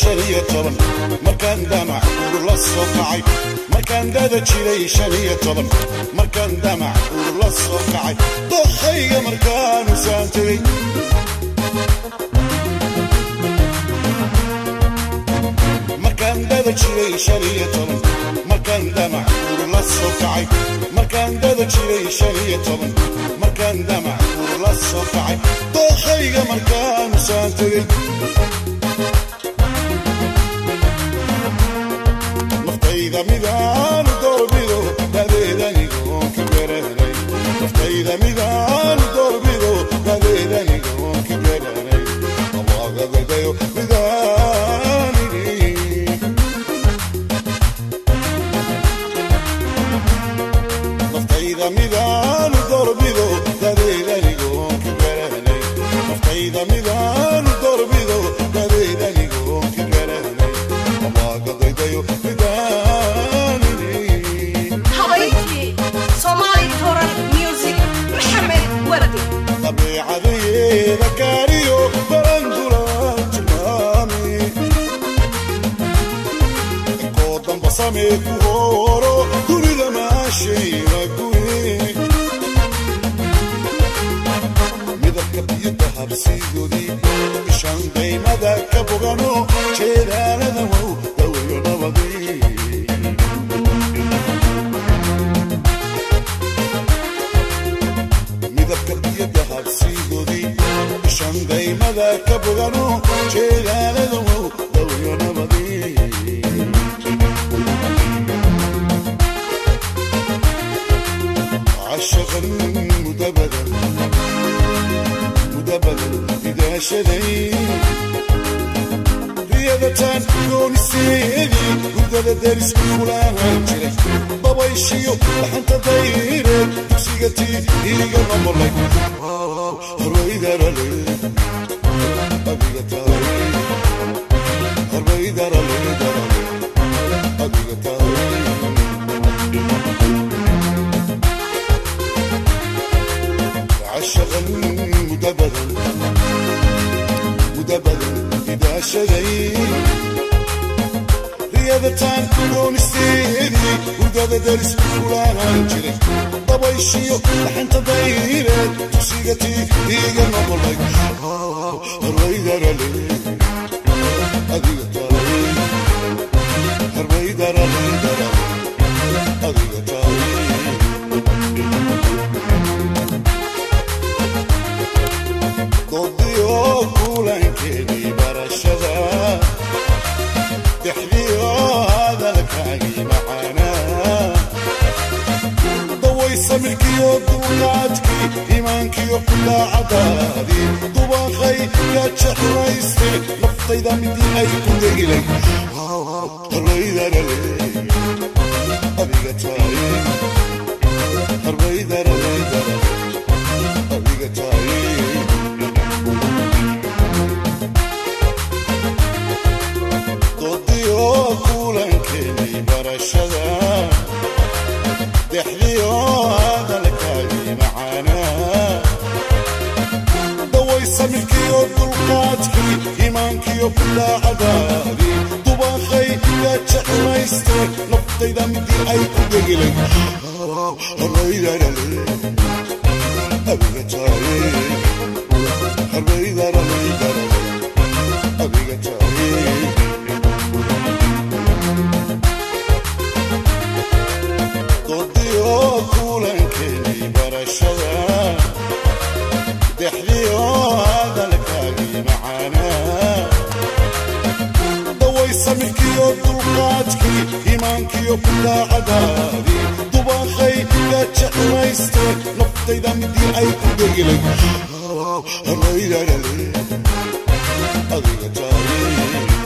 15 markaan damac la soo kacay markaan dada jiray 15 markaan damac la soo kacay dokhayga markaan u saantay markaan dada jiray 15 markaan damac la soo kacay markaan dada jiray 15 markaan damac la soo kacay dokhayga markaan u saantay naftayda midaan doorbido dadeedanigoon ka garanay naftayda midaan doorbido dadeedanigoon ka garanay awaagadayo midaanini naftayda midaan doorbido dadeedanigoon ka garanay naftayda midaan doorbido dadeedanigoon ka garanay awaagadayo Somali Toral Music Maxamed Wardi dabeecadeeda kaariyo barandula tilmaami koodanba samee ku horo dunida maashayna guyi midabka biyo dahabsiidoodii ishaan daymada ka bogano jeedaalada wow dawayo nabadii ishaan daymada ka bogano jeedaalada wow dawayo nabadii cashaqan mudabadan mudabadan idaashaday riyadataan gooniseedii hurdada deris fulaan jiray dabayshiyo dhaxanta dayreed dugsiga tii iiga noqolay عشقا مدبدا مدبدا إذا شدي رياضتان goonisteedii hurdada deris fulaan jiray dabayshiyo dhaxanta dayreed dugsiga tii iiga noqolay adiga tahay adiga tahay doodiyo kulankeedii barashada dexdiyo hadalkaagii macaanaa dawaysa milkiyo dulqaadkii iimaankiyo daacadaadii dubaaqay gajaxumayste naftayda midii ay ku degilay adiga tahay adiga tahay doodiyo kulankeedii barashada dexdiyo hadalkaagii macaanaa dawaysa milkiyo dulqaadkii iimaankiyo daacadaadii dubaaqay gajaxumayste naftayda midii ay ku degilay adiga tahay adiga tahay doodiyo kulankeedii barashada dexdiyo hadalkaagii macaanaa dawaysa milkiyo dulqaadkii iimaankiyo daacadaadii dubaaqay gajaxumayste naftayda midii ay ku degilay adiga tahay.